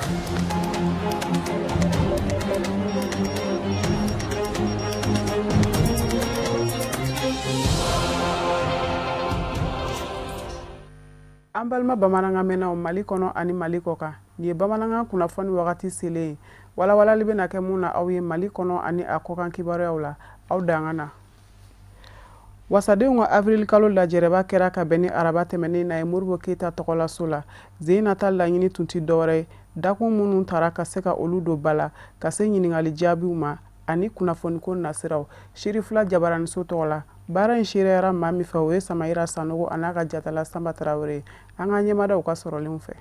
An balima bamanankan mɛnnaw Mali kɔnɔ ani Mali kɔkan, nin ye bamanankan kunnafoni wagati selen ye, walawalali bɛna kɛ mun na aw ye Mali kɔnɔ ani a kɔkan kibaruyaw la, aw dangan na. Wasadenw ka avril kalo lajɛrɛba kɛra ka bɛn ni araba tɛmɛnen na ye Modibo Keyita tɔgɔlaso la. Zen na ta laɲini tun tɛ dɔwɛrɛ ye, dakun minnu tara ka se ka olu don ba la, ka se ɲininkali jaabiw ma ani kunnafoniko nasiraw. Seerefila jabaraniso tɔgɔ la, baara in seereyara maa min fɛ, o ye Samayira Sanogo an'a ka jatala Sanba Tarawele ye. An ka ɲɛmadaw ka sɔrɔlenw fɛ.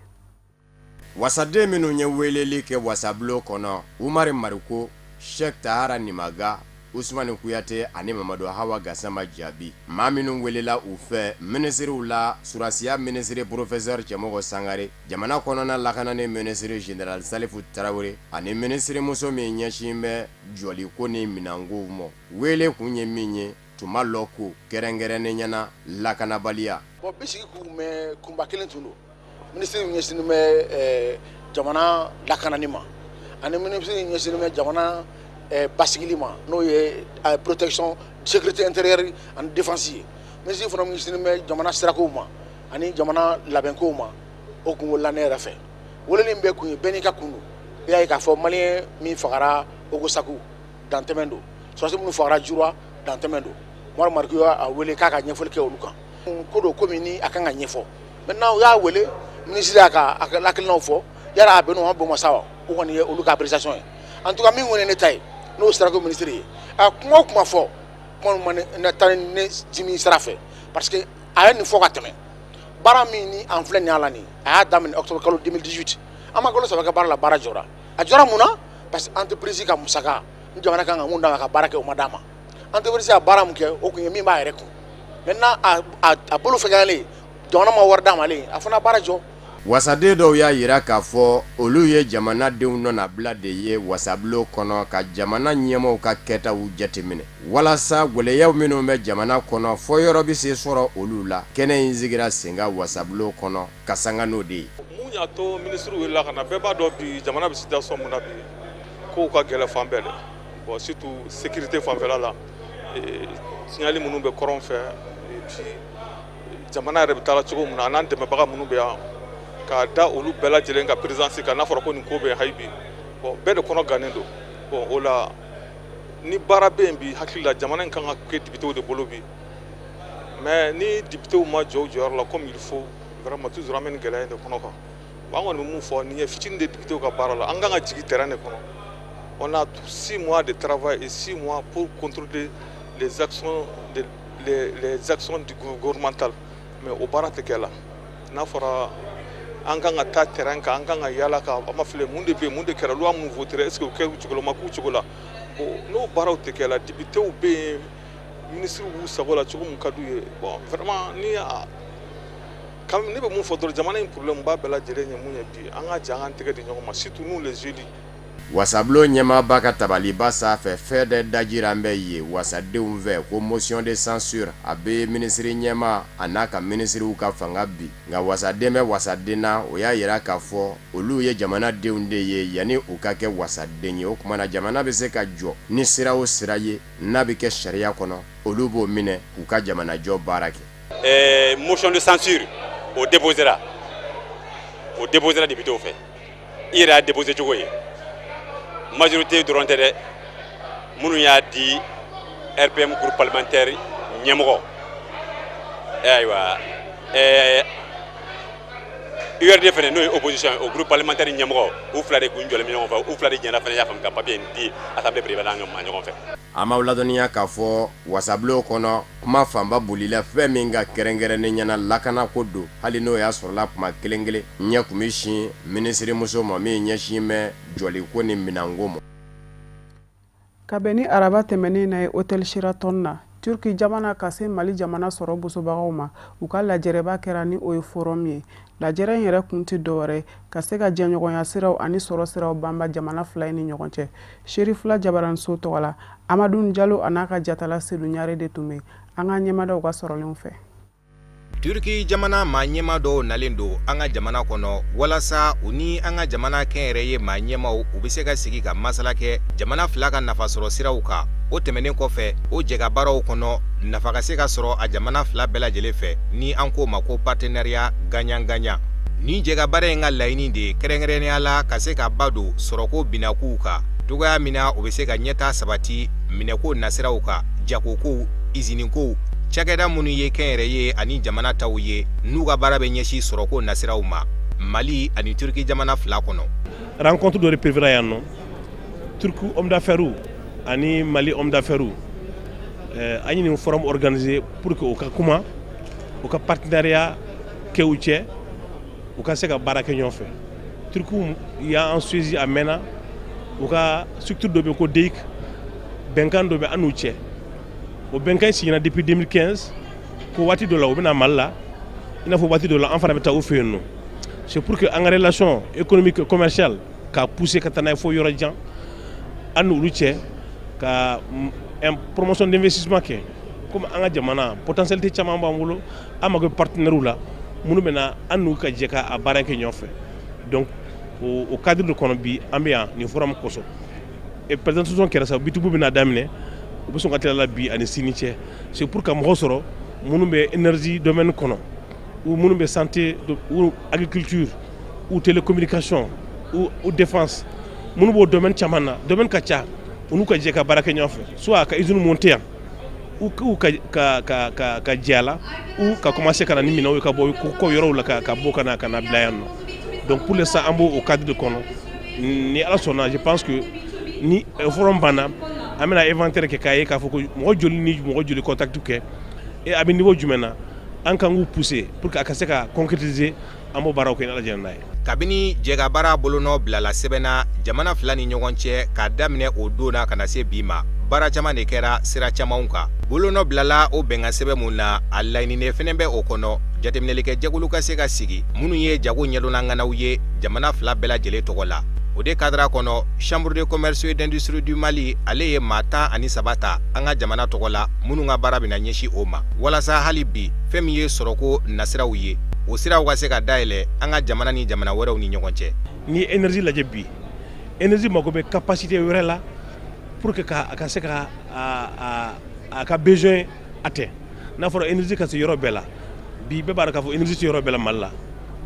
Wasaden minnu ye weleli kɛ wasabulon kɔnɔ, Umari Mariko, Sɛki Tahara Nimaga, Usumani Kuyate ani Mamadu Hawa Gasama Jabi. Maa minnu welela u fɛ minisiriw la, sɔrɔdasiya minisiri Porofesɛri Cɛmɔgɔ Sangare, jamana kɔnɔna lakanani minisiri Zenerali Salifu Tarawele ani minisirimuso min ɲɛsin bɛ jɔliko ni minɛnkow ma. Wele kun ye min ye, tuma lɔ ko kɛrɛnkɛrɛnnenya na lakanabaliya. Bon bi sigi kun bɛ kunba kelen tun don. Minisiri min ɲɛsinnen bɛ jamana lakanani ma ani minisiri min ɲɛsinnen bɛ jamana basigili ma, n'o ye protection, sécurité intérieure ani défense ye, minisiri fana min ɲɛsinnen bɛ jamana sirakow ma ani jamana labɛnkow ma, o kun welela ne yɛrɛ fɛ. Weleli in bɛɛ kun ye bɛɛ n'i ka kun don. I y'a ye k'a fɔ maliyɛn min fagara Ogosagu, dantɛmɛ don. Sɔrɔdasi minnu fagara Jura, dantɛmɛ don. Umaru Mariko y'a wele k'a ka ɲɛfɔli kɛ olu kan. Ko don ko min ni a kan ka ɲɛfɔ. Maintenant u y'a wele, minisiri y'a ka hakilinaw fɔ, yala a bɛn n'o ma bɛn o ma sa wa, o kɔni ye olu ka appréciation ye. En tout cas min kɔni ye ne ta ye, n'o ye sirako minisiri ye, a kuma o kuma fɔ, kuma ma ne taa ne dimi sira fɛ, parce que a ye nin fɔ ka tɛmɛ. Baara min ni an filɛ nin y'a la nin, a y'a daminɛ octobre kalo 2018, an ma kalo 3 kɛ baara la, baara jɔra. A jɔra mun na? Parce que entreprise ka musaka ni jamana kan ka mun d'a ma ka baara kɛ, o ma d'a ma. Entreprise y'a baara min kɛ, o kun ye min b'a yɛrɛ kun. Maintenant a bolo fɛgɛyalen, jamana ma wari d'a ma, ale a fana baara jɔ. Wasaden dɔw y'a jira k'a fɔ olu ye jamanadenw nɔnabila de ye wasabulon kɔnɔ ka jamana ɲɛmaaw ka kɛtaw jateminɛ walasa gɛlɛyaw minnu bɛ jamana kɔnɔ fɔ yɔrɔ bɛ se sɔrɔ olu la. Kɛnɛ in sigira sen kan wasabulon kɔnɔ ka sanga n'o de ye. Mun y'a to minisiriw welela ka na? Bɛɛ b'a dɔn bi jamana bɛ situation min na bi, kow ka gɛlɛn fan bɛɛ dɛ. Bon, surtout sécurité fanfɛla la, tiɲɛli minnu bɛ kɔrɔn fɛ, et puis jamana yɛrɛ bɛ taa cogo min na, an'an dɛmɛbaga minnu bɛ yan, k'a da olu bɛɛ lajɛlen ka présence kan, n'a fɔra ko nin ko bɛ hali bi, bon, bɛɛ de kɔnɔ gannen don. Bon, o la ni baara bɛ yen bi, hakili la jamana in kan ka kɛ députéw de bolo bi. Mais ni députéw ma jɔ u jɔyɔrɔ la comme il faut, vraiment, toujours an bɛ nin gɛlɛya in de kɔnɔ quoi. Bon, an kɔni bɛ mun fɔ, nin ye fitinin de députéw ka baara la. An kan ka jigin terrain de kɔnɔ. On a 6 mois de travail et 6 mois pour contrôler les actions du gouvernemental, mais o baara tɛ kɛ la. N'a fɔra an kan ka taa terrain kan, an kan ka yala ka an ma filɛ mun de bɛ yen, mun de kɛra, loi mun voté, est ce que o kɛra cogo la, o ma k'u cogo la. Bon, n'o baaraw tɛ kɛ la, députéw bɛ yen, ministres b'u sago la cogo min ka d'u ye. Bon, vraiment, ni a ne bɛ mun fɔ dɔrɔn, jamana in problème ba bɛɛ lajɛlen ye mun ye bi, an ka jɛ an k'an tɛgɛ di ɲɔgɔn ma, surtout nous les élus. Wasabulon ɲɛmaaba ka tabaliba sanfɛ, fɛn dɔ dajira bɛ yen wasadenw fɛ ko motion de censure a bɛ minisiri ɲɛmaa a n'a ka minisiriw ka fanga bi. Nka wasaden bɛ wasaden na, o y'a jira k'a fɔ olu ye jamanadenw de ye yanni u ka kɛ wasaden ye. O tuma na jamana bɛ se ka jɔ ni sira o sira ye, n'a bɛ kɛ sariya kɔnɔ, olu b'o minɛ k'u ka jamanajɔ baara kɛ. Motion de censure, o déposera, o déposera députéw fɛ. I yɛrɛ y'a déposé cogo ye, majorité dɔrɔn tɛ dɛ. Minnu y'a di, RPM groupe parlementaire ɲɛmɔgɔ, ayiwa, URD fana, n'o ye opposition ye, o groupe parlementaire ɲɛmɔgɔ, u fila de kun jɔlen bɛ ɲɔgɔn fɛ. U fila de jɛra fana, y'a faamu, ka papier in di assemblée président ma ɲɔgɔn fɛ. An b'aw ladɔnniya k'a fɔ wasabulon kɔnɔ, kuma fanba bolila fɛn min ka kɛrɛnkɛrɛnnen ɲɛna, lakanako don. Hali n'o y'a sɔrɔla kuma kelen kelen ɲɛ tun bɛ sin minisirimuso ma min ɲɛsin bɛ jɔliko ni minɛnko ma. Ka bɛn ni araba tɛmɛnen na ye hôtel Sheraton na, Turki jamana, ka se Mali jamana sɔrɔ bosobagaw ma, u ka lajɛrɛba kɛra ni o ye forum ye. Lajɛrɛ in yɛrɛ kun tɛ dɔwɛrɛ ka se ka jɛɲɔgɔnya siraw ani sɔrɔ siraw banba jamana fila in ni ɲɔgɔn cɛ. Serifula jabaraniso tɔgɔ la, Amadu Jalo a n'a ka jatala Sedu Ɲare de tun bɛ an ka ɲɛmadaw ka sɔrɔlenw fɛ. Turki jamana maa ɲɛmaa dɔw nalen don an ka jamana kɔnɔ walasa u ni an ka jamana kɛnyɛrɛye maa ɲɛmaaw u bɛ se ka sigi ka masala kɛ jamana fila ka nafasɔrɔ siraw kan. O tɛmɛnen kɔfɛ, o jɛkabaaraw kɔnɔ, nafa ka se ka sɔrɔ a jamana fila bɛɛ lajɛlen fɛ ni an k'o ma ko partenariat gagnant-gagnant. Nin jɛkabaara in ka laɲini de ye kɛrɛnkɛrɛnnenya la ka se ka ba don sɔrɔko binakuw kan cogoya min na u bɛ se ka ɲɛtaa sabati minɛko nasiraw kan, jagokow, izinikow, cakɛda minnu ye kɛnyɛrɛye ani jamana taw ye n'u ka baara bɛ ɲɛsin sɔrɔko nasiraw ma Mali ani Turki jamana fila kɔnɔ. Rencontre dɔ de prévira yan nɔ, Turku homme d'affaires ani Mali homme d'affaires. An ye nin forum organiser pour que u ka kuma, u ka partenariat kɛ u cɛ, u ka se ka baara kɛ ɲɔgɔn fɛ. Turku y'an saisi a mɛnna, u ka structure dɔ bɛ yen ko DEIK, bɛnkan dɔ bɛ an n'u cɛ. O bɛnkan signera depuis 2015 ko waati dɔ la u bɛna Mali la, i n'a fɔ waati dɔ la an fana bɛ taa u fɛ yen nɔ. C'est pour que an ka relation économique et commerciale ka pousser ka taa n'a ye fo yɔrɔ jan an n'olu cɛ, ka promotion d'investissement kɛ. Komi an ka jamana potentialité caman b'an bolo, an mako bɛ partenaires la minnu bɛna an n'u ka jɛ ka a baara kɛ ɲɔgɔn fɛ. Donc o cadre de kɔnɔ, bi an bɛ yan nin forum kosɔn. Et présentation kɛra sa, B2B bɛna daminɛ, u bɛ sɔn ka tila la bi ani sini cɛ. C'est pour ka mɔgɔ sɔrɔ minnu bɛ énergie domaine kɔnɔ, ou minnu bɛ santé, ou agriculture, ou télécommunication, ou défense, minnu b'o domaine caman na, domaine ka ca, u n'u ka jɛ ka baara kɛ ɲɔgɔn fɛ, soit ka usine monter yan, ou ka jɛ a la, ou ka commencer ka na ni minɛnw ye ka bɔ kɔ yɔrɔw la, ka bɔ ka na bila yan nɔ. Donc pour l'instant, an b'o o cadre de kɔnɔ. Ni Ala sɔnna, je pense que ni forum banna, an bɛna inventaire kɛ k'a ye k'a fɔ ko mɔgɔ joli ni mɔgɔ joli contact kɛ et a bɛ niveau jumɛn na, an kan k'u pousser pour que a ka se ka concrétiser. An b'o baaraw kɛ ni Ala jɛnna n'a ye. Kabini jɛkabaara bolonɔ bilala sɛbɛn na jamana fila ni ɲɔgɔn cɛ, k'a daminɛ o don na ka na se bi ma, baara caman de kɛra sira camanw kan. Bolonɔ bilala o bɛnkan sɛbɛn mun na, a laɲininen fɛnɛ bɛ o kɔnɔ, jateminɛlikɛ jɛkulu ka se ka sigi minnu ye jago ɲɛdɔnna ye jamana fila bɛɛ lajɛlen tɔgɔ la. O de cadre kɔnɔ, Chambre de commerce et d'industrie du Mali, ale ye maa 13 ta an ka jamana tɔgɔ la, minnu ka baara bɛna ɲɛsin o ma, walasa hali bi fɛn min ye sɔrɔko nasiraw ye, o siraw ka se ka dayɛlɛ an ka jamana ni jamana wɛrɛw ni ɲɔgɔn cɛ. N'i ye énergie lajɛ bi, énergie mako bɛ capacité wɛrɛ la pour que ka a ka se ka a ka besoin atteint. N'a fɔra énergie ka se yɔrɔ bɛɛ la, bi bɛɛ b'a dɔn k'a fɔ énergie tɛ yɔrɔ bɛɛ la Mali la.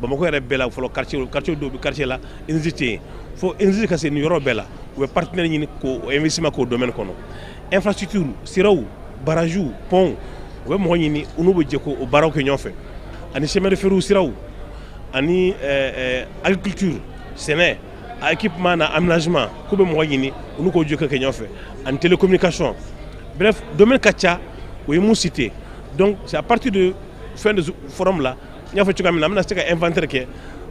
Bamakɔ yɛrɛ bɛɛ la fɔlɔ, quartier dɔw bɛ quartier la, énergie tɛ yen. Fo énergie ka se nin yɔrɔ bɛɛ la, u bɛ partenaire ɲini k'o investissement k'o domaine kɔnɔ. Infrastructure, siraw, barrages, ponts, u bɛ mɔgɔ ɲini u n'u bɛ jɛ k'o baaraw kɛ ɲɔgɔn fɛ, ani chemin de fer siraw, ani agriculture, sɛnɛ a équipement na aménagement, k'u bɛ mɔgɔ ɲini u n'u k'o jɛ kɛ ɲɔgɔn fɛ, ani télécommunication. Bref, domaine ka ca, o ye mun cité. Donc c'est à partir de fin de forum la, n y'a fɔ cogoya min na, an bɛna se ka inventaire kɛ: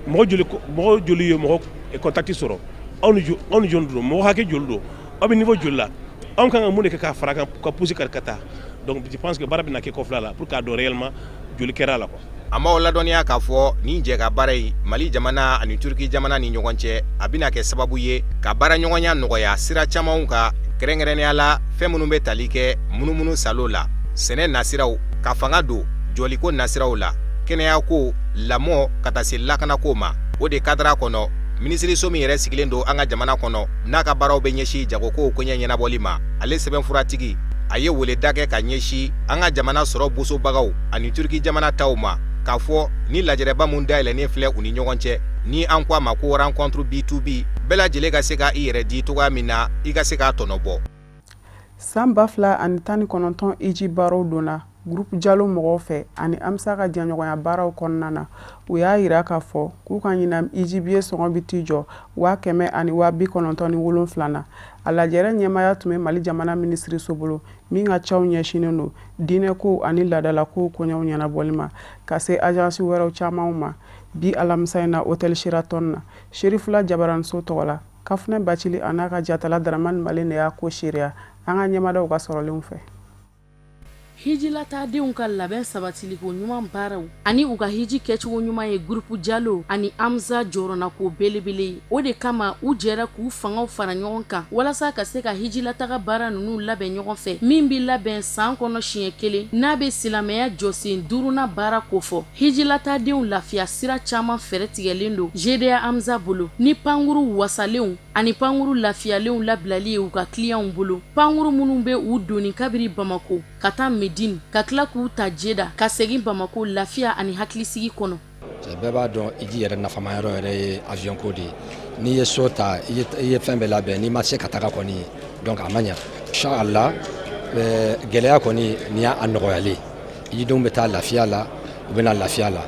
mɔgɔ joli, mɔgɔ joli ye mɔgɔ contact sɔrɔ, aw ni aw ni jɔn don, mɔgɔ hakɛ joli don, aw bɛ niveau joli la, anw kan ka mun de kɛ k'a fara kan ka pousser ka taa. Donc je pense que baara bɛna kɛ kɔfɛla la pour k'a dɔn réellement joli kɛra a la quoi. An b'aw ladɔnniya k'a fɔ nin jɛkabaara in Mali jamana ani Turki jamana ni ɲɔgɔn cɛ, a bɛna kɛ sababu ye ka baaraɲɔgɔnya nɔgɔya sira camanw kan, kɛrɛnkɛrɛnnenya la fɛn minnu bɛ tali kɛ munumunu salo la, sɛnɛ nasiraw, ka fanga don jɔliko nasiraw la, kɛnɛyako, lamɔ, ka taa se lakanako ma. O de cadre kɔnɔ, minisiriso min yɛrɛ sigilen don an ka jamana kɔnɔ, n'a ka baaraw bɛ ɲɛsin jagokow koɲɛ ɲɛnabɔli ma, ale sɛbɛnfuratigi, a ye weleda kɛ ka ɲɛsin an ka jamana sɔrɔ bosobagaw ani Turki jamana taw ma, k'a fɔ ni lajɛrɛba mun dayɛlɛnnen filɛ u ni ɲɔgɔn cɛ, ni an ko a ma ko rencontre B2B, bɛɛ lajɛlen ka se ka i yɛrɛ di cogoya min na i ka se k'a tɔnɔ bɔ. San 2019 hiji baaraw donna Groupe Jalo mɔgɔw fɛ ani AMSA ka jɛɲɔgɔnya baaraw kɔnɔna na. U y'a jira k'a fɔ k'u ka ɲinan hiji biye sɔngɔ bɛ t'i jɔ 197,000 na. A lajɛrɛ ɲɛmaaya tun bɛ Mali jamana minisiriso bolo min ka caw ɲɛsinnen don diinɛkow ani laadalakow koɲɛw ɲɛnabɔli ma, ka se agence wɛrɛw camanw ma. Bi alamisa in na, hôtel Sheraton na, Serifula Jabaraniso tɔgɔ la, Kafunɛ Bacili a n'a ka jatala Daramani Malen de y'a ko seereya an ka ɲɛmadaw ka sɔrɔlenw fɛ. Hijilataadenw ka labɛn sabatiliko ɲuman baaraw ani u ka hiji kɛcogo ɲuman ye Groupe Jalo ani Amza jɔrɔnako belebele ye. O de kama u jɛra k'u fangaw fara ɲɔgɔn kan walasa ka se ka hijilataga baara ninnu labɛn ɲɔgɔn fɛ, min bɛ labɛn san kɔnɔ siɲɛ kelen, n'a bɛ silamɛya jɔsen duurunan baara kofɔ. Hijilataadenw lafiya sira caman fɛɛrɛ tigɛlen don GDA Amza bolo ni pankuru wasalenw ani pankuru lafiyalenw labilali ye u ka kiliyanw bolo, pankuru minnu bɛ u doni kabiri Bamako ka taa Medine, ka tila k'u ta Jeda ka segin Bamako lafiya ani hakilisigi kɔnɔ. Bɛɛ b'a dɔn hiji yɛrɛ nafama yɔrɔ yɛrɛ ye avion ko de ye. N'i ye so ta, i ye fɛn bɛɛ labɛn, n'i ma se ka taga kɔni, donc a ma ɲa. Inchallah, gɛlɛya kɔni nin y'a nɔgɔyalen. Hijidenw bɛ taa lafiya la, u bɛ na lafiya la.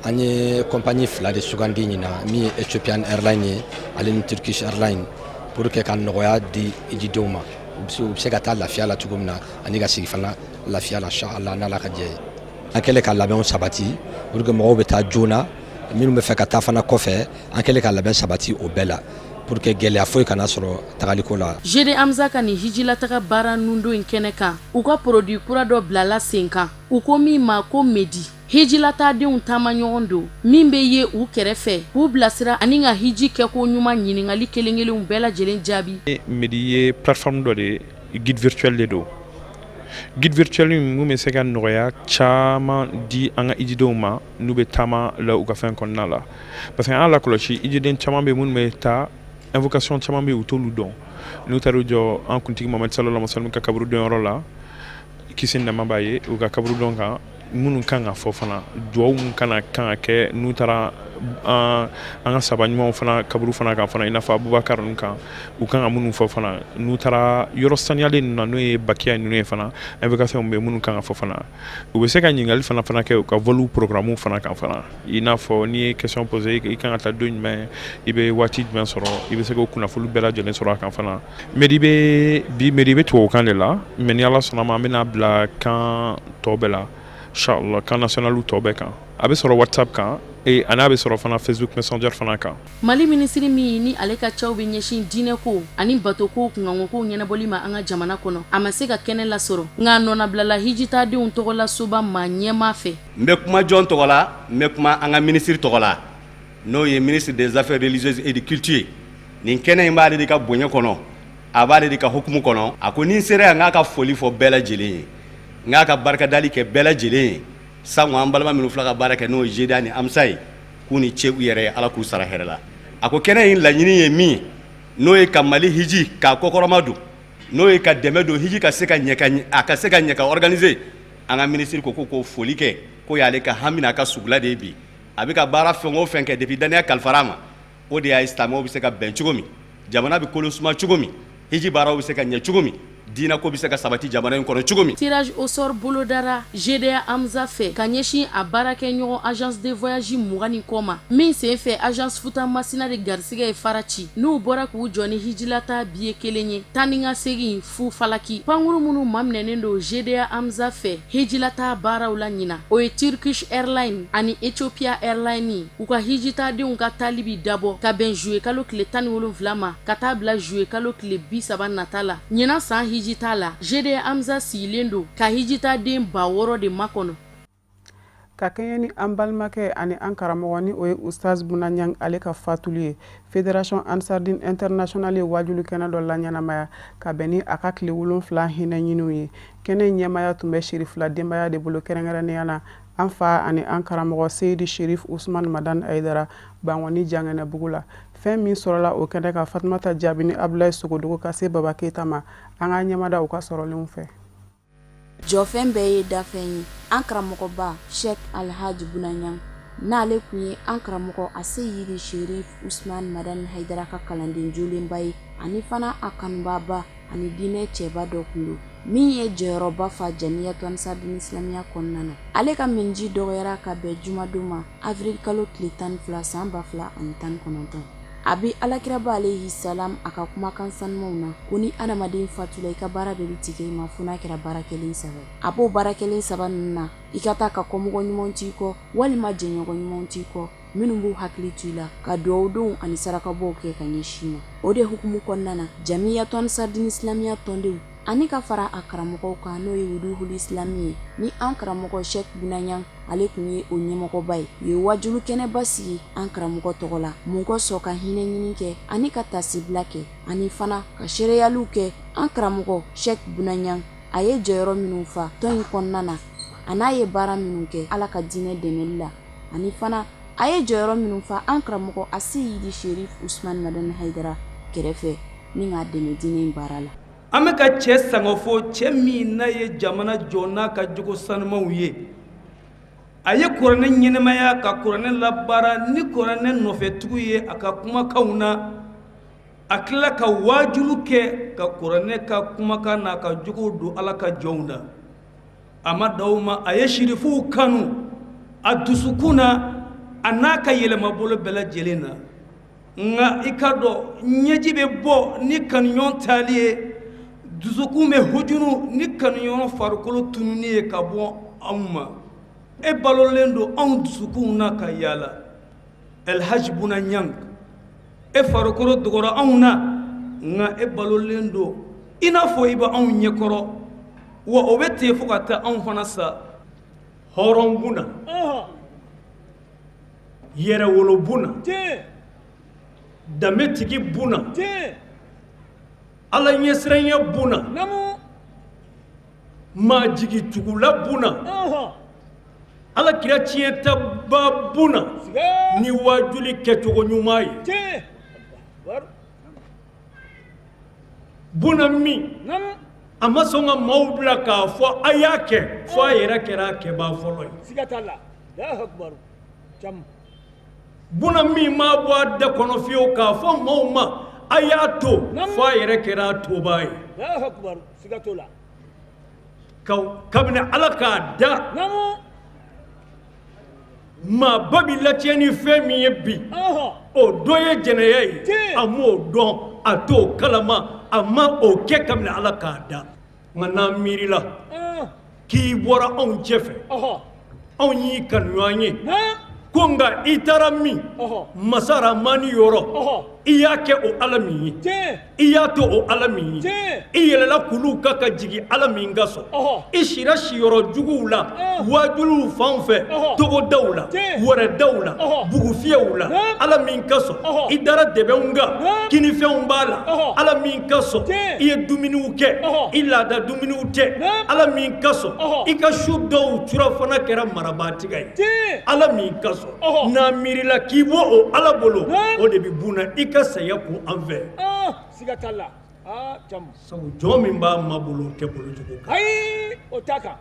An ye compagnie fila de sugandi ɲinan, min ye Ethiopian Airlines ye ale ni Turkish Airlines, pour que ka nɔgɔya di hijidenw ma, u bɛ se ka taa lafiya la cogo min na ani ka segin fana lafiya la, inchallah, n'Ala ka jɛ ye. An kɛlen ka labɛnw sabati pour que mɔgɔw bɛ taa joona, minnu bɛ fɛ ka taa fana kɔfɛ, an kɛlen ka labɛn sabati o bɛɛ la pour que gɛlɛya foyi kana sɔrɔ tagaliko la. GD Amza ka nin hijilataga baara nundon in kɛnɛ kan, u ka produit kura dɔ bilala sen kan, u ko min ma ko Medi. Hijilataadenw taamaɲɔgɔn don min bɛ ye u kɛrɛfɛ k'u bilasira ani ka hiji kɛko ɲuman ɲininkali kelen-kelenw bɛɛ lajɛlen jaabi. Medi ye plateforme dɔ de ye, guide virtuel de don. Guide virtuel in mun bɛ se ka nɔgɔya caman di an ka hijidenw ma n'u bɛ taama la u ka fɛn kɔnɔna la, parce que an y'a lakɔlɔsi, hijiden caman bɛ minnu bɛ taa, invocation caman bɛ yen, u t'olu dɔn. N'u taara u jɔ an kuntigi Mamadu sallallahu alaihi wasallam ka kaburudonyɔrɔ la, kisi nɛɛma b'a ye, u ka kaburudon kan, minnu kan ka fɔ fana, duwawu min kan ka kɛ n'u taara an ka sahaba ɲumanw fana kaburu fana kan fana, i n'a fɔ Abubakar ninnu kan, u kan ka minnu fɔ fana, n'u taara yɔrɔ saniyalen ninnu na, n'o ye Bakiya ninnu ye fana, invocation bɛ minnu kan ka fɔ fana. U bɛ se ka ɲininkali fana kɛ u ka vol programme fana kan fana, i n'a fɔ n'i ye question poser, i kan ka taa don jumɛn, i bɛ waati jumɛn sɔrɔ, i bɛ se k'o kunnafoni bɛɛ lajɛlen sɔrɔ a kan fana. Medi bɛ bi, Medi bɛ tubabukan de la, mais ni Ala sɔnna ma, an bɛna bila kan tɔ bɛɛ la, inchallah, kan national tɔ bɛɛ kan. A bɛ sɔrɔ WhatsApp kan et a n'a bɛ sɔrɔ fana Facebook Messenger fana kan. Mali minisiri min ni ale ka caw bɛ ɲɛsin diinɛko ani batoko kunkankow ɲɛnabɔli ma an ka jamana kɔnɔ, a ma se ka kɛnɛ lasɔrɔ, nka a nɔnabilala hijitaadenw tɔgɔlasoba maa ɲɛmaa fɛ. N bɛ kuma jɔn tɔgɔ la? N bɛ kuma an ka minisiri tɔgɔ la, n'o ye ministre des affaires religieuses et de culture ye. Nin kɛnɛ in b'ale de ka bonya kɔnɔ, a b'ale de ka hukumu kɔnɔ. A ko ni n sera yan, n k'a ka foli fɔ bɛɛ lajɛlen ye, n k'a ka barikadali kɛ bɛɛ lajɛlen ye, sango an balima minnu fila ka baara kɛ, n'o ye GDA ni AMSA ye, k'u ni ce u yɛrɛ ye, Ala k'u sara hɛrɛ la. A ko kɛnɛ in laɲini ye min ye, n'o ye ka Mali hiji k'a kɔkɔrɔma don, n'o ye ka dɛmɛ don hiji ka se ka ɲɛ, a ka se ka ɲɛ ka organiser. An ka minisiri ko k'o foli kɛ, k'o y'ale ka hami n'a ka sugula de ye bi. A bɛ ka baara fɛn o fɛn kɛ depuis dannaya kalifara a ma, o de y'a ye silamɛw bɛ se ka bɛn cogo min, jamana bɛ kolo suma cogo min, hiji baaraw bɛ se ka ɲɛ cogo min, diinɛ ko bɛ se ka sabati jamana in kɔnɔ cogo min. Tirage au sort bolodara GDA Amza fɛ ka ɲɛsin a baarakɛɲɔgɔn agence de voyage 20 ni kɔ ma, min senfɛ agence Futa Masina de garisɛgɛ ye fara ci, n'u bɔra k'u jɔ ni hijilata biye kelen ye, taa ni ka segin fu falaki. Pankuru minnu maminɛnen don GDA Amza fɛ hijilata baaraw la ɲinan, o ye Turkish Airlines ani Ethiopia Airlines. U ka hijitaadenw ka taali bi dabɔ ka bɛn juillet kalo tile 17 ma ka taa bila juillet kalo tile 30 nata la. Ɲinan san hijita la, GDA Amza sigilen don ka hijitaaden 6000 de makɔnɔ. Ka kɛɲɛ ni an balimakɛ ani an karamɔgɔ, ni o ye Ustaz Buna Ɲang, ale ka fatuli ye, Fédération Ansardine Internationale ye wajuli kɛnɛ dɔ laɲɛnamaya ka bɛn ni a ka tile 7 hinɛ ɲiniw ye. Kɛnɛ ɲɛmaya tun bɛ Sherifila denbaya de bolo, kɛrɛnkɛrɛnnenya na an fa ani an karamɔgɔ Seyidi Sherif Usman Madan Ayidara Bankɔni Jangɛnɛbugu la. Fɛn min sɔrɔla o kɛnɛ kan, Fatumata Jaabi ni Abulayi Sogodogo ka se Baba Keyita ma, an k'an ɲɛmada u ka sɔrɔlenw fɛ. Jɔfɛn bɛɛ ye dafɛn ye. An karamɔgɔba Sheikh Alhaji Buna Ɲang, n'ale tun ye an karamɔgɔ Aseyidi Sherif Usman Madani Hayidara ka kalanden jolenba ye, ani fana a kanubaaba ani diinɛ cɛba dɔ tun don, min ye jɔyɔrɔba fa Jamiyatu Ansardini Islamiya kɔnɔna na. Ale ka minji dɔgɔyara ka bɛn jumadon ma, avril kalo tile 12 san 2019. A bɛ alakiraba alayhi salam a ka kumakan sanumanw na ko ni adamaden fatula, i ka baara bɛɛ bɛ tigɛ i ma fo n'a kɛra baara kelen saba ye. A b'o baara kelen saba ninnu na, i ka taa ka kɔmɔgɔ ɲumanw t'i kɔ walima jɛɲɔgɔn ɲumanw t'i kɔ minnu b'u hakili to i la ka dugawu donw ani sarakabɔw kɛ ka ɲɛsin i ma. O de hukumu kɔnɔna na, Jamiyatu Ansardini Islamiya tɔndenw ani ka fara a karamɔgɔw kan, n'o ye Wuduhul Islami ye, ni an karamɔgɔ Sɛki Buna Ɲang ale tun ye o ɲɛmɔgɔba ye. U ye wajulu kɛnɛba sigi an karamɔgɔ tɔgɔ la, mun kosɔn ka hinɛ ɲini kɛ ani ka taasibila kɛ, ani fana ka seereyaliw kɛ an karamɔgɔ Sɛki Buna Ɲang a ye jɔyɔrɔ minnu fa tɔn in kɔnɔna na, a n'a ye baara minnu kɛ Ala ka diinɛ dɛmɛli la, ani fana a ye jɔyɔrɔ minnu fa an karamɔgɔ Aseyidi Sherif Usman Madani Hayidara kɛrɛfɛ ni k'a dɛmɛ diinɛ in baara la. An bɛ ka cɛ sanga fɔ, cɛ min n'a ye jamana jɔ n'a ka jogo sanumanw ye. A ye kuranɛ ɲɛnamaya, ka kuranɛ labaara ni kuranɛ nɔfɛtugu ye a ka kumakanw na. A tila ka waajulu kɛ ka kuranɛ ka kumakan n'a ka jogow don Ala ka jɔnw na. A ma dan o ma, a ye sirifuw kanu a dusukun na, a n'a ka yɛlɛmabolo bɛɛ lajɛlen na. Nka i k'a dɔn, ɲɛji bɛ bɔ ni kanuɲɔgɔn taali ye, dusukun bɛ hujunu ni kanuɲɔgɔn farikolo tununi ye ka bɔ anw ma. E balolen don anw dusukunw na ka yaala. Elhaji Buna Ɲang, e farikolo dogora anw na, nka e balolen don i n'a fɔ i bɛ anw ɲɛkɔrɔ, wa o bɛ ten fo ka taa anw fana sa. Hɔrɔn Buna, yɛrɛwolo Buna, danbetigi Buna, Ala ɲɛsiranya Buna, maa jigitugula Buna, Ala kira tiɲɛtaba Buna ni waajuli kɛcogo ɲuman ye. Buna min a ma sɔn ka maaw bila k'a fɔ a y'a kɛ, fo a yɛrɛ kɛra a kɛbaa fɔlɔ ye. Buna min m'a bɔ a da kɔnɔ fiyewu k'a fɔ maaw ma a y'a to, fo a yɛrɛ kɛra a tobaa ye. Kabini Ala k'a da, maaba bɛ latiɲɛ ni fɛn min ye bi, o dɔ ye jɛnɛya ye. A m'o dɔn, a t'o kalama, a ma o kɛ kabini Ala k'a da. Nka n'an miirila k'i bɔra anw cɛfɛ, anw y'i kanuɲɔgɔn ye, ko nka i taara min masa Ramani yɔrɔ, i y'a kɛ o Ala min ye, i y'a to o Ala min ye, i yɛlɛla kuluw kan ka jigin Ala min ka sɔn, i sira siyɔrɔ juguw la, waajuliw fan fɛ, togodaw la, wɛrɛdaw la, bugufiyɛw la, Ala min ka sɔn, i dara dɛbɛnw kan, kinifɛnw b'a la, Ala min ka sɔn, i ye dumuniw kɛ, i laada dumuniw tɛ, Ala min ka sɔn, i ka su dɔw surafana kɛra marabaatigɛ ye, Ala min ka sɔn, n'an miirila k'i bɔ o Ala bolo, o de bɛ Buna i ka saya kun an fɛ. Siga t'a la. Sabu jɔn min b'a ma bolo tɛ bolo jugu kan. Ayi, o t'a kan.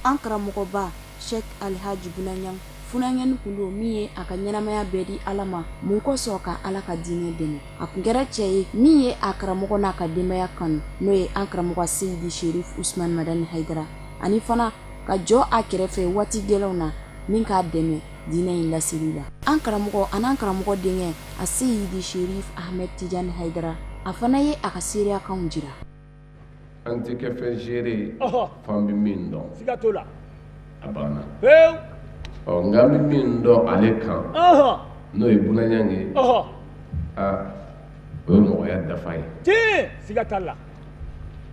An karamɔgɔba Sɛki Alihaji Buna Ɲang funankɛnin tun don min ye a ka ɲɛnamaya bɛɛ di Ala ma mun kosɔn ka Ala ka diinɛ dɛmɛ. A tun kɛra cɛ ye min ye a karamɔgɔ n'a ka denbaya kanu, n'o ye an karamɔgɔ Seyidi Sherif Usman Madani Hayidara, ani fana ka jɔ a kɛrɛfɛ waati gɛlɛnw na ni k'a dɛmɛ diinɛ in laseli la. An karamɔgɔ an'an karamɔgɔ denkɛ Aseyidi Sherif Ahmed Tijani Hayidara, a fana ye a ka seereyakanw jira. An tɛ kɛ fɛn seere ye f'an bɛ min dɔn. Siga t'o la. A banna. Pewu. Ɔ nka an bɛ min dɔn ale kan. N'o ye Buna Ɲang ye. Aa o ye mɔgɔya dafa ye. Tiɲɛ siga t'a la.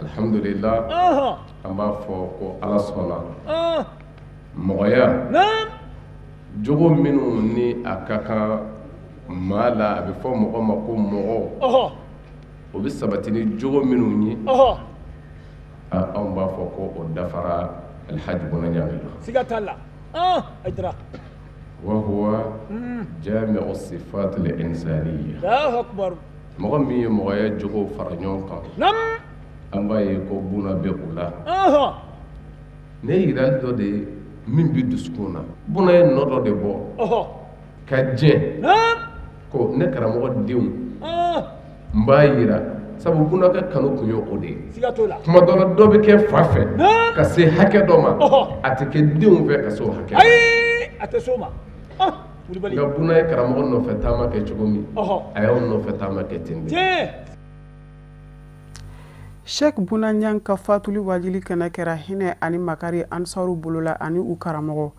Alihamudulila. An b'a fɔ ko Ala sɔnna. Mɔgɔya. Naamu. Jogo minnu ni a ka kan maa la, a bɛ fɔ mɔgɔ ma ko mɔgɔ. O bɛ sabati ni jogo minnu ye, anw b'a fɔ ko o dafara Alihaji Buna Ɲang la, siga t'a la, ɔn Hayidara, wa huwa jamiu sifati linsaniya, Alahu akibaru, mɔgɔ min ye mɔgɔya jogow fara ɲɔgɔn kan, naamu, an b'a ye ko Buna bɛ o la, ɔnhɔn, nin ye yirali dɔ de ye min bɛ dusukun na, Buna ye nɔ dɔ de bɔ, ɔhɔ ka jɛ ko ne karamɔgɔ denw n b'a yira sabu Buna ka kanu tun ye o de ye tuma dɔ la dɔ bɛ kɛ fa fɛ ka se hakɛ dɔ ma a tɛ kɛ denw fɛ ka se o hakɛ a tɛ s'o ma nka Buna ye karamɔgɔ nɔfɛ taama kɛ cogo min a y'anw nɔfɛ taama kɛ ten de. Sɛki Buna Ɲang ka fatuli wajuli kɛnɛ kɛra hinɛ ani makari ansaru bolola ani u karamɔgɔ.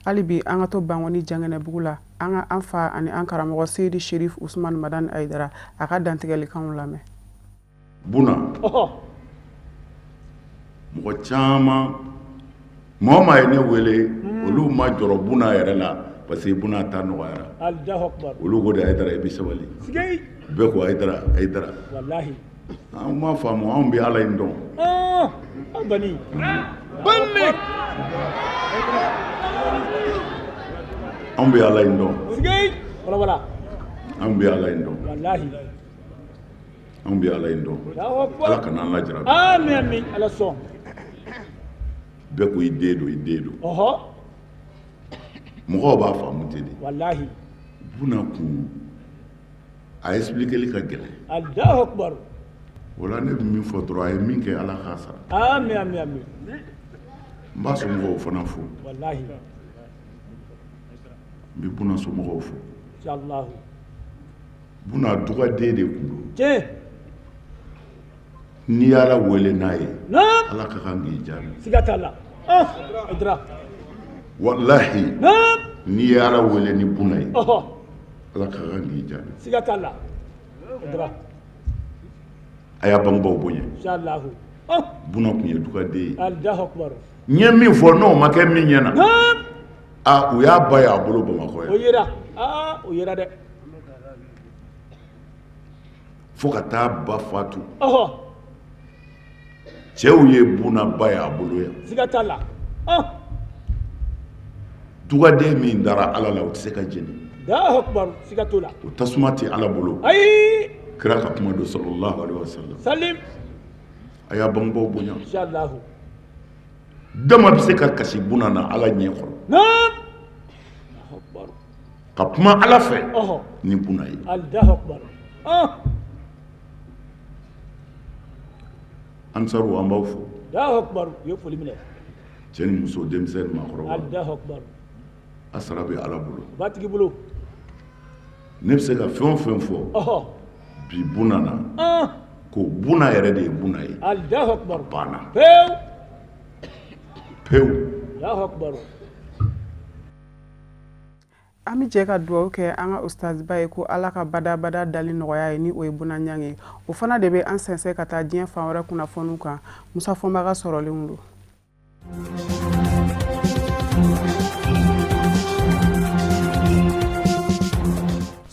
Hali bi an ka to Bankɔni Jangɛnɛbugu la, an ka an fa ani an karamɔgɔ Seyidi Sherif Usman Madani Hayidara a ka dantigɛlikanw lamɛn. Buna, Mɔgɔ caman, maa o maa ye ne wele, olu ma jɔrɔ Buna yɛrɛ la parce que Buna ta nɔgɔyara. Alahu akibaru. Olu ko de Hayidara i bɛ sabali. Sigei. Bɛɛ ko Hayidara, Hayidara. Walahi. Anw m'a faamu, anw bɛ Ala in dɔn. Ɔɔ, an kɔni. Bani. Anw bɛ Ala in dɔn. Sigei. Wala wala. Anw bɛ Ala in dɔn. Walahi. Anw bɛ Ala in dɔn. Alahu akibaru. Ala kana an lajarabi. Ami ami, Ala sɔn. Bɛɛ ko i den don, i den don. Ɔhɔ. Mɔgɔw b'a faamu ten de. Walahi. Buna kun a expliquer ka gɛlɛn. Alahu akibaru. O la ne bɛ min fɔ dɔrɔn, a ye min kɛ Ala k'a sara. Ami ami ami. N b'a somɔgɔw fana fo. Walahi. N bɛ Buna somɔgɔw fo. Inshallah. Buna dugaden de tun don. Tiɲɛ. N'i y'Ala wele n'a ye. Naam. Ala ka kan k'i jaabi. Siga t'a la. Ah, Hayidara. Walahi. Naam. N'i ye Ala wele ni Buna ye. Ɔhɔ. Ala ka kan k'i jaabi. Siga t'a la. Hayidara. A y'a bangebaaw bonya. Inshallah. Ah. Buna tun ye dugaden ye. Alahu akibaru. N ye min fɔ n'o ma kɛ min ɲɛ na. Naam. Aa u y'a ba ye a bolo Bamakɔ yan. O yera. Aa, o yera dɛ. Fo ka taa ba fatu. Ɔhɔ. Cɛw ye Buna ba ye a bolo yan. Siga t'a la. Ah. Dugaden min dara Ala la o tɛ se ka jeni. Alahu akibaru, siga t'o la. O tasuma tɛ Ala bolo. Ayi. Kira ka kuma don sallallahu alaihi wasallam. Salim. A y'a bangebaaw bonya. Inshallah. Dama bɛ se ka kasi Buna na Ala ɲɛ kɔrɔ. Naam. Ka kuma Ala fɛ. Ɔhɔ. Ni Buna ye. Alahu akibaru. Ah. Ansaru an b'aw fo. Alahu akibaru, u ye foli minɛ. Cɛ ni muso, denmisɛn ni maakɔrɔba. Alahu akibaru. A sara bɛ Ala bolo. O b'a tigi bolo. Ne bɛ se ka fɛn o fɛn fɔ. Ɔhɔ. Bi Buna na. Ah. Ko Buna yɛrɛ de ye Buna ye. Alahu akibaru. A banna. Pewu. Pewu. Alahu akibaru. An bɛ jɛ ka dugawu kɛ an ka ustaziba ye ko Ala ka badabada dali nɔgɔya ye ni o ye Buna Ɲang ye. O fana de bɛ an sɛnsɛn ka taa diɲɛ fan wɛrɛ kunnafoniw kan. Musa Fɔnba ka sɔrɔlenw don.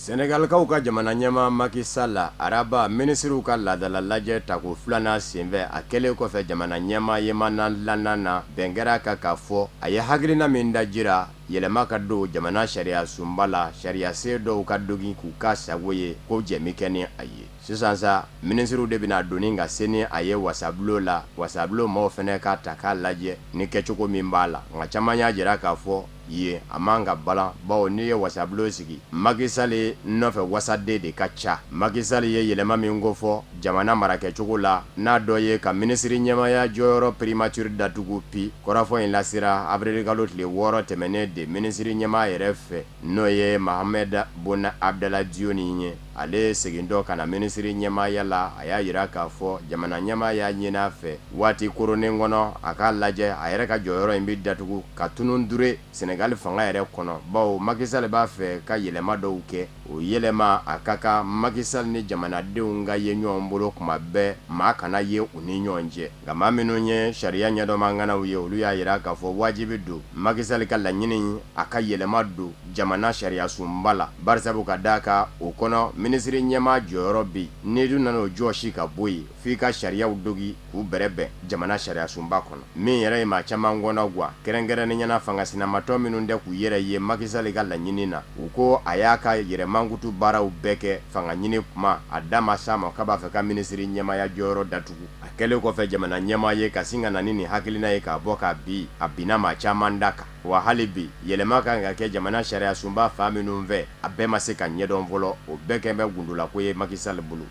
Senegalikaw ka jamana ɲɛmaa Macky Sall araba minisiriw ka laadala lajɛ tako filanan senfɛ a kɛlen kɔfɛ jamana ɲɛmaa ye mandat na bɛn kɛra a kan k'a fɔ a ye hakilina min dajira yɛlɛma ka don jamana sariya sunba la sariyasen dɔw ka dogin k'u ka sago ye ko jɛn bɛ kɛ ni a ye sisan sa minisiriw de bɛna doni ka se ni a ye wasabulon la wasabulon maaw fana k'a ta k'a lajɛ ni kɛcogo min b'a la nka caman y'a jira k'a fɔ yen a man ka balan bawo n'i ye wasabulon sigi Macky Sall nɔfɛ wasaden de ka ca Macky Sall ye yɛlɛma min kofɔ jamana marakɛcogo la n'a dɔ ye ka minisiri ɲɛmaaya jɔyɔrɔ primature datugu pi kɔrɔfɔ in lasera avril kalo tile 6 tɛmɛnen de minisiri ɲɛmaa yɛrɛ fɛ n'o ye Mahammed Boun Abdallah Dionne ye ale segintɔ ka na minisiri ɲɛmaaya la a y'a jira k'a fɔ jamana ɲɛmaa y'a ɲini a fɛ waati koronnen kɔnɔ a k'a lajɛ a yɛrɛ ka jɔyɔrɔ in bɛ datugu ka tunun dure Senegali fanga yɛrɛ kɔnɔ bawo Macky Sall b'a fɛ ka yɛlɛma dɔw kɛ o yɛlɛma a ka kan Macky Sall ni jamanadenw ka ye ɲɔgɔn bolo kuma bɛɛ maa kana ye u ni ɲɔgɔn cɛ nka maa minnu ye sariya ɲɛdɔnma ŋanaw ye olu y'a jira k'a fɔ wajibi don Macky Sall ka laɲini a ka yɛlɛma don jamana sariya sunba la barisabu ka d'a kan o kɔnɔ minisiri ɲɛmaa jɔyɔrɔ bɛ yen n'i dun nana o jɔsi ka bɔ yen f'i ka sariyaw dogi k'u bɛrɛbɛn jamana sariya sunba kɔnɔ min yɛrɛ ye maa caman kɔnɔgwan kɛrɛnkɛrɛnnenya na fanga sinamatɔ minnu tɛ k'u yɛrɛ ye Macky Sall ka laɲini na u ko a y'a ka yɛrɛmankutu baaraw bɛɛ kɛ fanga ɲini kuma a da ma s'a ma k'a b'a fɛ ka minisiri ɲɛmaaya jɔyɔrɔ datugu a kɛlen kɔfɛ jamana ɲɛmaa ye ka sin ka na ni nin hakilina ye k'a bɔ k'a bin a binna maa caman da kan wa hali bi yɛlɛma kan ka kɛ jamana sariya sunba fan minnu fɛ a bɛɛ ma se ka ɲɛdɔn fɔlɔ o bɛɛ kɛlen bɛ gundolako ye Macky Sall bolo.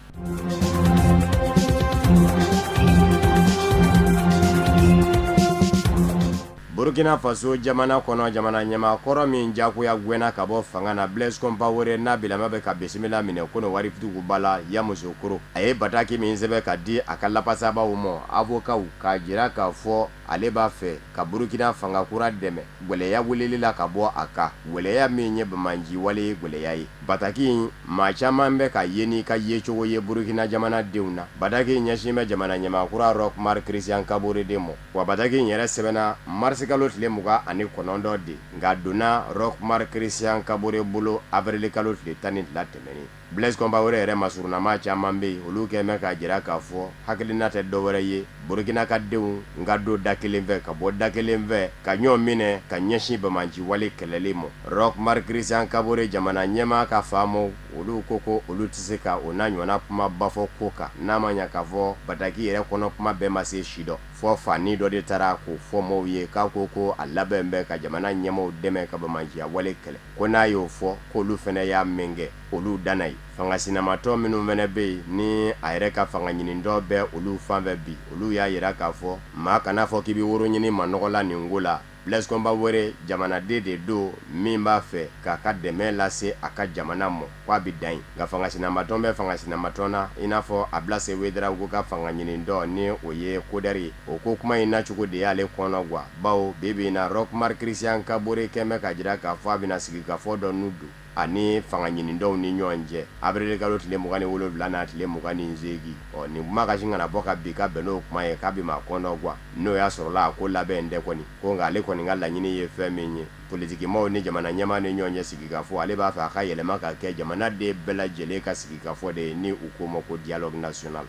Burkina Faso jamana kɔnɔ, jamana ɲɛmaa kɔrɔ min jagoya gɛnna ka bɔ fanga na, Blaise Compaoré, n'a bilama bɛ ka bisimila minɛ Kɔnɔwari duguba la Yamoussoukro, a ye bataki min sɛbɛn ka di a ka lafasabaw ma, avocats, k'a jira k'a fɔ ale b'a fɛ ka Burkina fanga kura dɛmɛ gwɛlɛya wulili la ka bɔ a kan, gwɛlɛya min ye banbaanci wale gwɛlɛya ye. Bataki in, maa caman bɛ k'a ye n'i ka yecogo ye Burkina jamanadenw na. Bataki in ɲɛsin bɛ jamana ɲɛmaa kura Roch Marc Christian Kaboré de ma. Wa bataki in yɛrɛ sɛbɛnna marisikalo tile 29 de, nka a donna Roch Marc Christian Kaboré bolo awirilikalo tile 12 tɛmɛnen. Blaise Compaoré yɛrɛ masurunnamaa caman bɛ yen, olu kɛlen bɛ k'a jira k'a fɔ hakilina tɛ dɔwɛrɛ ye Burkina ka denw ka don da kelen fɛ ka bɔ da kelen fɛ ka ɲɔgɔn minɛ ka ɲɛsin banbaanci wale kɛlɛli ma. Roch Marc Christian Kaboré jamana ɲɛmaa ka faamaw, olu ko ko olu tɛ se ka o n'a ɲɔgɔnna kumaba fɔ ko kan, n'a ma ɲɛ k'a fɔ bataki yɛrɛ kɔnɔ kuma bɛɛ ma se si dɔ. Fɔ fanin dɔ de taara k'o fɔ maaw ye k'a ko ko a labɛn bɛ ka jamana ɲɛmaaw dɛmɛ ka banbaanciya wale kɛlɛ. Ko n'a y'o fɔ k'olu fana y'a mɛn kɛ, olu danna yen. Fanga sinamatɔn minnu fana bɛ yen ni a yɛrɛ ka fanga ɲinitɔn bɛ olu fan fɛ bi, olu y'a jira k'a fɔ maa kana fɔ k'i bɛ woro ɲini manɔgɔ la nin ko la. Blaise Compaoré jamanaden de don min b'a fɛ k'a ka dɛmɛ lase a ka jamana ma, k'a bɛ dan yen. Nka fanga sinamatɔn bɛ fanga sinamatɔn na, i n'a fɔ Ablaye Ouédraogo ka fanga ɲinitɔn ni o ye CODER ye, o ko kuma in nacogo de y'ale kɔnɔ gwan, bawo bi bi in na Roch Marc Christian Kaboré kɛn bɛ k'a jira k'a fɔ a bɛna sigikafɔ dɔ n'u don a ni fanga ɲinitɔnw ni ɲɔgɔn cɛ awirilikalo tile 27 n'a tile 28. Ɔ nin kuma ka sin ka na bɔ ka bin ka bɛn n'o kuma ye k'a bɛ maa kɔnɔ gwan. N'o y'a sɔrɔla a ko labɛn tɛ kɔni, ko nka ale kɔni ka laɲini ye fɛn min ye, politikimaw ni jamana ɲɛmaa ni ɲɔgɔn cɛ sigikafɔ, ale b'a fɛ a ka yɛlɛma ka kɛ jamanaden bɛɛ lajɛlen ka sigikafɔ de ye ni u k'o ma ko dialogue national.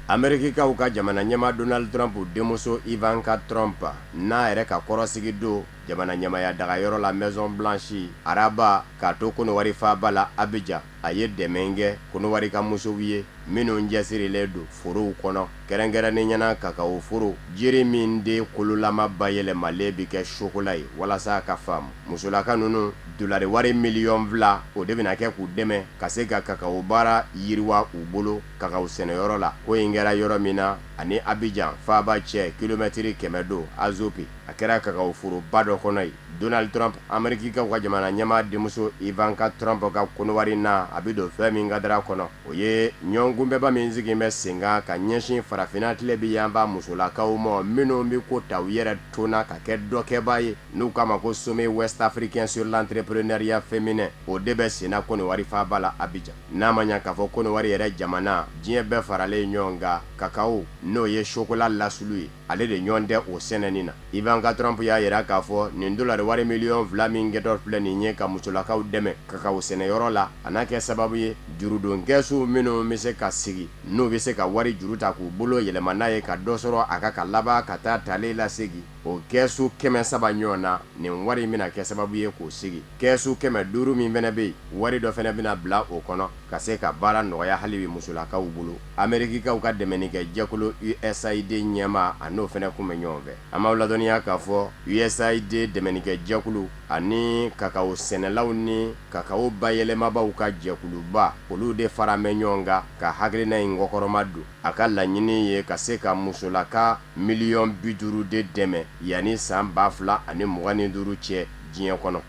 Amerikikaw ka jamana ɲɛmaa Donald Trump denmuso Ivanka Trump n'a yɛrɛ ka kɔrɔsigi don jamana ɲɛmaaya dagayɔrɔ la Maison Blanche araba k'a to Kɔnɔwari faaba la Abidjan, a ye dɛmɛ kɛ Kɔnɔwari ka musow ye minnu cɛsirilen don forow kɔnɔ, kɛrɛnkɛrɛnnenya na kakawo foro, jiri min den kololama bayɛlɛmalen bɛ kɛ sokola ye walasa a ka faamu. Musolaka ninnu dolari wari miliyɔn 2 o de bɛna kɛ k'u dɛmɛ ka se ka kakawo baara yiriwa u bolo kakawo sɛnɛyɔrɔ la. Ko in kɛra yɔrɔ min na, ani Abidjan faaba cɛ kilomɛtiri 100 don Azope. A kɛra kakawo foroba dɔ kɔnɔ yen. Donald Trump, Amerikikaw ka jamana ɲɛmaa denmuso Ivanka Trump ka Kɔnɔwari na, a bɛ don fɛn min kadara kɔnɔ, o ye ɲɔgɔnkunbɛnba min sigi bɛ sen kan ka ɲɛsin farafinna tilebin yanfan musolakaw ma minnu bɛ ko ta u yɛrɛ tɔn na ka kɛ dɔkɛbaa ye, n'u k'a ma ko Sommet Ouest Africain sur l'entrepreneuriat féminin, o de bɛ sen na Kɔnɔwari faaba la Abidjan. N'a ma ɲɛ k'a fɔ Kɔnɔwari yɛrɛ jamana, diɲɛ bɛɛ faralen ɲɔgɔn kan, kakawo, n'o ye sokola lasulu ye, ale de ɲɔgɔn tɛ o sɛnɛni na. Ivanka Trump y'a jira k'a fɔ nin dolari wari miliyɔn 2 min kɛtɔ filɛ nin ye ka musolakaw dɛmɛ kakawo sɛnɛyɔrɔ la, a n'a kɛ sababu ye jurudon kɛsu minnu bɛ se ka sigi, n'u bɛ se ka wari juru ta k'u bolo yɛlɛma n'a ye ka dɔ sɔrɔ a kan ka laban ka taa talen lasegin o kɛsu 300 ɲɔgɔn na, nin wari in bɛna kɛ sababu ye k'o sigi. Kɛsu 500 min fana bɛ yen, wari dɔ fana bɛna bila o kɔnɔ ka se ka baara nɔgɔya hali bi musolakaw bolo. Amerikikaw ka dɛmɛnikɛ jɛkulu USAID ɲɛmaa, a n'o fana kun bɛ ɲɔgɔn fɛ. An b'aw ladɔnniya k'a fɔ USAID dɛmɛnikɛ jɛkulu ani kakawo sɛnɛlaw ni kakawo bayɛlɛmabaaw ka jɛkuluba, olu de fara bɛ ɲɔgɔn kan ka hakilina in kɔkɔrɔma don. A ka laɲini ye ka se ka musolaka miliyɔn 50 de dɛmɛ yanni san 2025 cɛ diɲɛ kɔnɔ.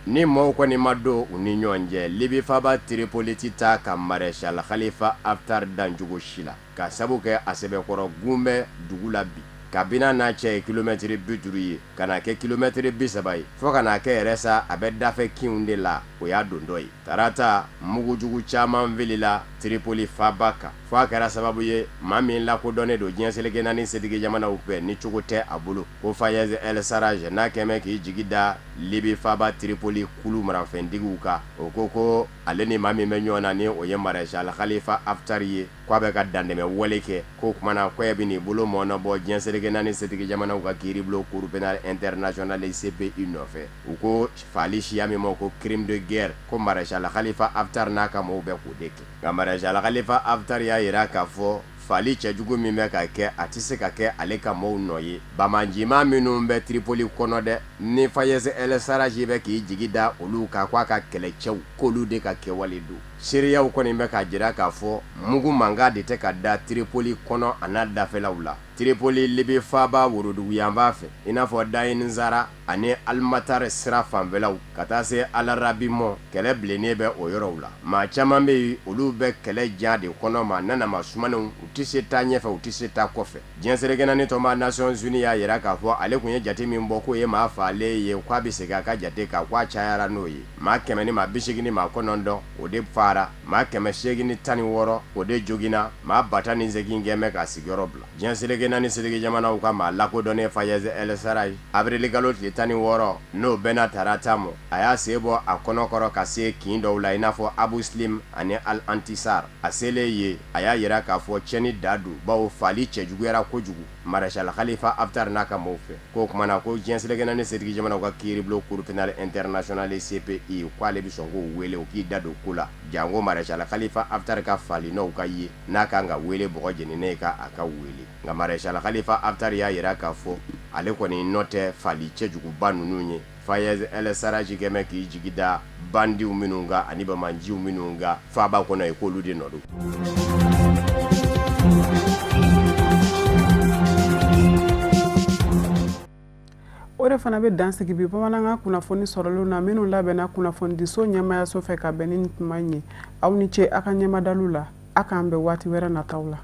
Ni maaw kɔni ma don u ni ɲɔgɔn cɛ, Libi faaba Tripoli tɛ taa ka Maréchal Khalifa Haftar dan cogo si la, ka sabu kɛ a sɛbɛkɔrɔ gun bɛ dugu la bi. Kabini a n'a cɛ ye kilomɛtiri 50 ye, ka na kɛ kilomɛtiri 30 ye, fo ka n'a kɛ yɛrɛ sa a bɛ dafɛ kinw de la, o y'a dontɔ ye. Tarata, mugujugu caman filila Tripoli faaba kan. Fo a kɛra sababu ye maa min lakodɔnnen don diɲɛ seleke naani setigi jamanaw fɛ ni cogo tɛ a bolo, ko Fayez El Sarraj n'a kɛmɛ k'i jigi da Libi faaba Tripoli kulu marafɛntigiw kan, o ko ko ale ni maa min bɛ ɲɔgɔn na ni o ye Maréchal Khalifa Haftar ye, k'a bɛ ka dantɛmɛ wale kɛ, k'o tuma na k'a bɛn'i bolo mɔɔnɔbɔ diɲɛ seleke naani setigi jamanaw ka kiiribulon Cour pénale internationale CPI nɔfɛ. U ko faali siya min ma ko crime de guerre, ko Maréchal Khalifa Haftar n'a ka maaw bɛ k'o de kɛ. Nka Maréchal Khalifa Haftar y'a jira k'a fɔ faali cɛjugu min bɛ ka kɛ, a tɛ se ka kɛ ale ka maaw nɔ ye. Banbaancimaa minnu bɛ Tripoli kɔnɔ dɛ, ni Fayez El Sarraj bɛ k'i jigi da olu kan k'a ka kɛlɛcɛw, k'olu de ka kɛwale don. Seereyaw kɔni bɛ k'a jira k'a fɔ mugu mankan de tɛ ka da Tripoli kɔnɔ a n'a dafɛlaw la. Tripoli Libi faaba woroduguyanfan fɛ, i n'a fɔ Dain Zara ani Almatar sira fanfɛlaw ka taa se Alarabi mɔ, kɛlɛ bilennen bɛ o yɔrɔw la. Maa caman bɛ yen, olu bɛ kɛlɛ ja de kɔnɔ, maa nana maa sumannenw, u tɛ se taa ɲɛfɛ, u tɛ se taa kɔfɛ. Diɲɛ seleke naani tɔnba Nations Unies y'a jira k'a fɔ ale tun ye jate min bɔ k'o ye maa faalen ye, k'a bɛ segin a ka jate kan, k'a cayara n'o ye. Maa 189, o de faara, maa 816, o de joginna, maa 10 008 kɛn bɛ ka sigiyɔrɔ bila. Diɲɛ seleke naani seleke jamanaw ka maa lakodɔnnen Fayez El Sarraj, avril kalo tile 16, n'o bɛnna tarata mɔ, a y'a sen bɔ a kɔnɔkɔrɔ ka se kin dɔw la i n'a fɔ Abu Slim ani Al Antisar. A selen yen, a y'a jira k'a fɔ tiɲɛni dan don, bawo faali cɛjuguyara kojugu Maréchal Khalifa Haftar n'a ka maaw fɛ. K'o tuma na ko diɲɛ seleke naani setigi jamanaw ka kiiribulon Cour pénale internationale CPI, k'ale bɛ sɔn k'o wele, o k'i da don ko la, janko Maréchal Khalifa Haftar ka faali nɔw ka ye, n'a kan ka wele bɔgɔ jeninen kan, a ka wele. Nka Maréchal Khalifa Haftar y'a jira k'a fɔ ale kɔni nɔ tɛ faali cɛjuguba ninnu ye. Fayez El Sarraj kɛn bɛ k'i jigi da bandiw minnu kan ani banbaanciw minnu kan faaba kɔnɔ yen, k'olu de nɔ don. O de fana bɛ dan sigi bi bamanankan kunnafoni sɔrɔlenw na minnu labɛnna kunnafonidiso ɲɛmaayaso fɛ ka bɛn ni nin tuma in ye. Aw ni ce aw ka ɲɛmadaliw la. A k'an bɛn waati wɛrɛ nataw la.